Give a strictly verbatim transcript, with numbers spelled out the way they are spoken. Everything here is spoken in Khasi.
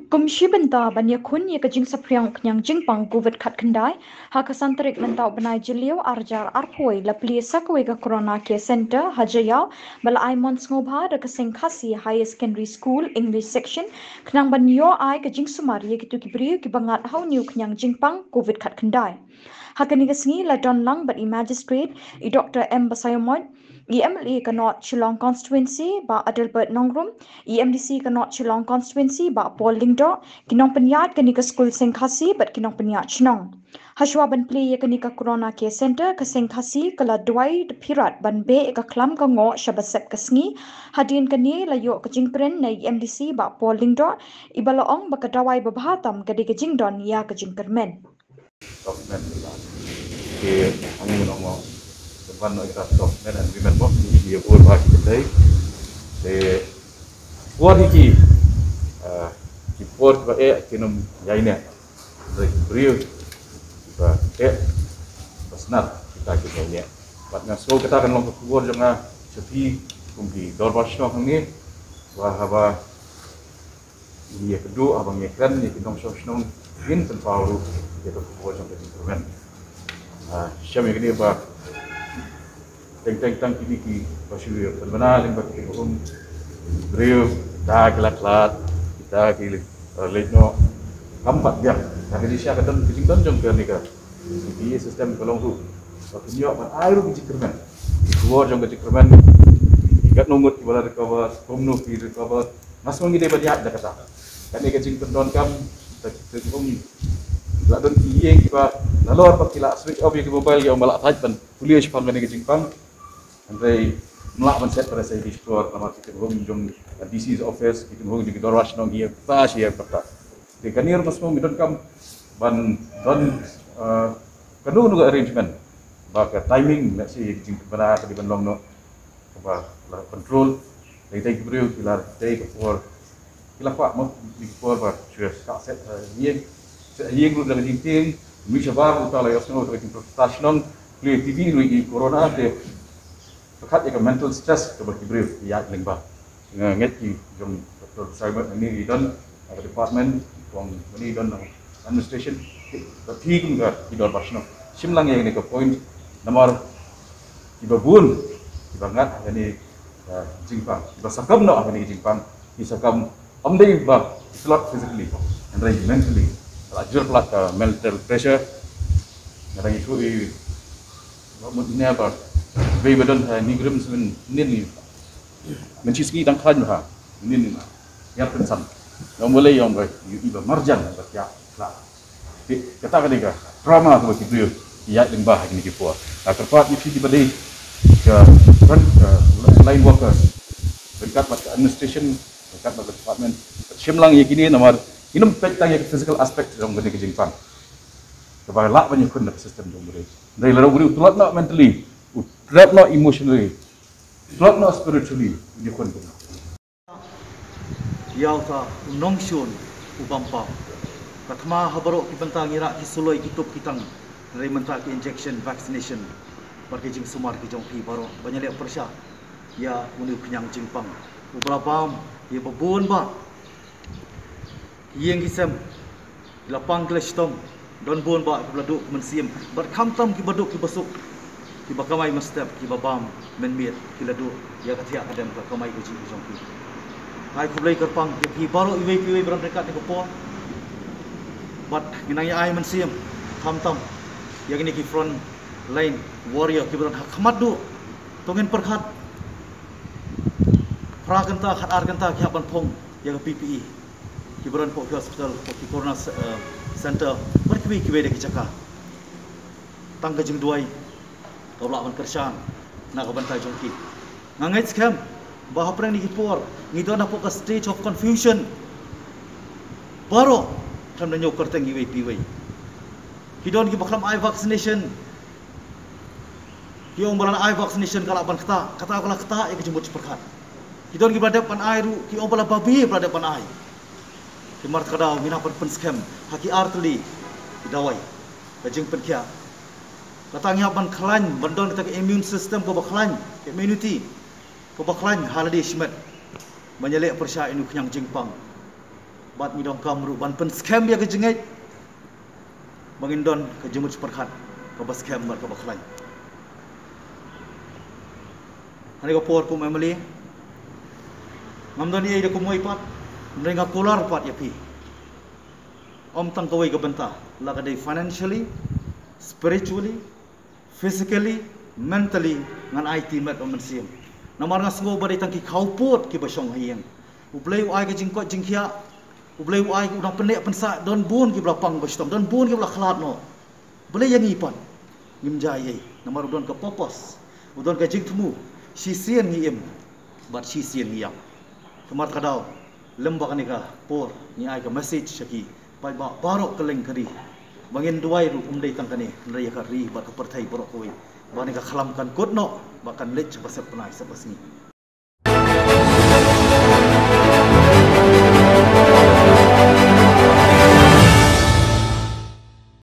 Kum shi bynta ban ïakhun ïa ka jingsaphriang u khñiang jingpang covid khatkhyndai, ha ka san tarik mynta u bnai Jylliew arhajar arphew la plie sa kawei ka Corona Care Centre ha Jaïaw, ba la ai mon sngewbha da ka Seng Khasi Higher Secondary School English Section, khnang ban ïoh ai ka jingsumar ïa kito ki briew kiba ngat ha une u khñiang jingpang covid khatkhyndai. Ha kane ka sngi la don lang bad i Magistrate, i Doctor M Basaiawmoit, i M L A ka North Shillong Constituency, Bah Adelbert Nongrum, i M D C ka North Shillong Constituency, Bah Paul Lyngdoh, ki nongpynïaid kane ka skul Seng Khasi bad ki nongpynïaid shnong. Hashwa ban plie ïa kane ka Corona Care Centre, ka Seng Khasi ka la duwai da phi rat ban beh ïa ka khlam ka ngoh sha ba sep ka sngi. Hadien kane la ïoh ka jingkren na i M D C Bah Paul Lyngdoh, iba la ong ba ka dawai babha tam ka dei ka jingdon ïa ka jingkyrmen. Government la. Ke hangne nong mo. Ban no ita government and women mo. Ni ye bor ba ki tei. Te por hi ki, ah, ki por ba e ki nom yai ne. Re briew ba e ba snar kita ki nom ne. Bat nga so kita kan long ka khubor jong nga sha phi kum ki dorbar shnong hangne. Wa haba Ngi ïa kdew haba ngi kren ïa ki nongshong shnong, ngin pynpaw ruh ïa ka khubor jong ka jingkyrmen. Ah, shem ïa kane ba teng teng tang kine kiba shu ïa pynbna lyngba ki home briew, kita ki la khlad, kita ki, eh, leit noh, kam pat biang. Ka jingshisha ka don, ka jingdon jong kane ka P P E system ka long ruh ba kin ïoh ban ai ruh ka jingkyrmen. Ka khubor jong ka jingkyrmen, katno ngut kiba la recover, kumno ki recover, Nga sngew ngi dei ban ïaid da kata. Kane ka jingpyndonkam da ki, da ki, um, la don ki ïing kiba nalor ba ki la switch off ïa ki mobile, ïa, ym lah thait ban pule shaphang kane ka jingpang. Hynrei ym lah ban set para sa ïa ki shkor namar ki tyngkhung jong D C's office, ki tyngkhung jong ki dorbar shnong, ïa kata shi ïa kata. Te kane ruh nga sngew ngi donkam ban don, eh, kano kano ka arrangement ba ka timing, let's say, ïa ki jingpynbna ka dei ban long noh kaba la control. Dei dei ki briew ki la dei ka por, ki la kwah mo, ki por ba shu shah set ha ïing, set ha ïing ruh da ka jingtieng. Mih shabar uta la ïohsngew da ka jingpyrta shnong, plie T V ruh ïa ki corona te pyrkhat ïa ka mental stress kaba ki briew ki ïaid lyngba. Nga ngeit ki jong Doctor Simon hangne ki don ha ka department, kong hangne ki don ha administration, ki, ki kum ka ki dorbar shnong. Shim lang ïa kane ka point namar kiba bun kiba ngat ha kane ka jingpang, kiba sakam noh ha kane ka jingpang, ki sakam ym dei ba ki slot physically, hynrei mentally. Ka la jur palat ka mental pressure. Nga dang ïathuh ïa u Bah Mut ne ba, wei ba don ha Nongrim Smin nin ni. Mynshisngi dang khlaiñ bha. Nin ni. Ïa pynsan. Ïa mulai ïa ba, ïa ba marjan ba ïa khlaiñ. Te kata ka dei ka drama kaba ki briew ki ïaid lyngba ha kine ki por. Nga kyrpad ïa phi kiba dei ka front, ka line workers, ryngkat bad ka administration, ryngkat bad ka department, shim lang ïa kine namar ngin ym peit tang ïa ka physical aspect jong kane ka jingpang kaba lah ban ïakhun na ka system jong u briew. Hynrei lada u briew u tlot noh mentally, u tlot noh emotionally, u tlot noh spiritually, un ïakhun kumno? Ïa uta u nongshun u bam pam. Ka thma ha baroh ki bynta ngi rah ki suloi ki tup ki tang. Hynrei mynta ki injection, vaccination, bad ki jingsumar ki jong phi baroh ban ïaleh pyrshah ïa une u khñiang jingpang uba la bam ïa ba bun bah. Ki ïing ki sem ki la pang ki la shitom. Don bun bah kiba la duh mynsiem bad khamtam kiba duk kiba suk, kiba kamai mynstep, kiba bam mynmiet, ki la duh ïa ka thiah ka dem ka kamai kajih ka jong ki. Ai khublei kyrpang ïa phi baroh iwei pa iwei ba don ryngkat ha kane ka por. Bad ngi nang ïa ai mynsiem khamtam ïa kine ki front line warrior kiba don ha khmat duh. To ngin pyrkhat phra kynta, khat ar kynta ki hap ban phong ïa ka P P E. Kiba don hapoh ki hospital, hapoh ki corona, eh, center, bad kiwei kiwei de ki jaka. Tang ka jingduwai kaba lah ban kyrshan na ka bynta jong ki. Nga ngeit skhem ba hapdeng kine ki por ngi don hapoh ka stage of confusion. Baroh khlem da ñiew kyrteng iwei pa iwei. Ki don kiba khlem ai vaccination. Ki ong ba lada ai vaccination ka lah ban ktah, kata ka la ktah ïa ka jingmut jingpyrkhat. Ki don kiba la dep ban ai ruh, ki ong ba la babe ba la dep ban ai. Te markata ka daw ngin hap ban pynskhem ha ki artylli ki dawai, ka jingpynkhiah. Kata ngi hap ban khlaiñ, ban don kata ka immune system kaba khlaiñ, ka immunity kaba khlaiñ ha lade shimet ban ïaleh pyrshah ïa une u khñiang jingpang. Bad ngi donkam ruh ban pynskhem ïa ka jingngeit ba ngin don ka jingmut pyrkhat kaba skhem bad kaba khlaiñ. Ha kane ka por kum M L A ngam don ei da kumwei pat, hynrei nga kular pat ïa phi. Ym tang kawei ka bynta, la ka dei financially, spiritually, physically, mentally, ngan aiti met ba mynsiem. Namar nga sngew ba dei tang ki khawpud kiba shong ha ïing. U Blei u ai ka jingkoit jingkhiah, U Blei u ai, u nang pynneh pynsah, don bun kiba la pang ba shitom, don bun kiba la khlad noh. Balei ïa ngi pat ngim jia ei ei? Namar u don ka purpose, u don ka jingthmu shisien ngi im bad shisien ngi ïap. Te namar kata ka daw, lem bad kane ka por ngi ai ka message sha ki paidbah baroh kylleng ka ri ba ngin duwai ruh ym dei tang kane, hynrei ïa ka ri bad ka pyrthei baroh kawei, ba kane ka khlam kan kut noh bad kan leit sha ba sep bnai sep ba sngi.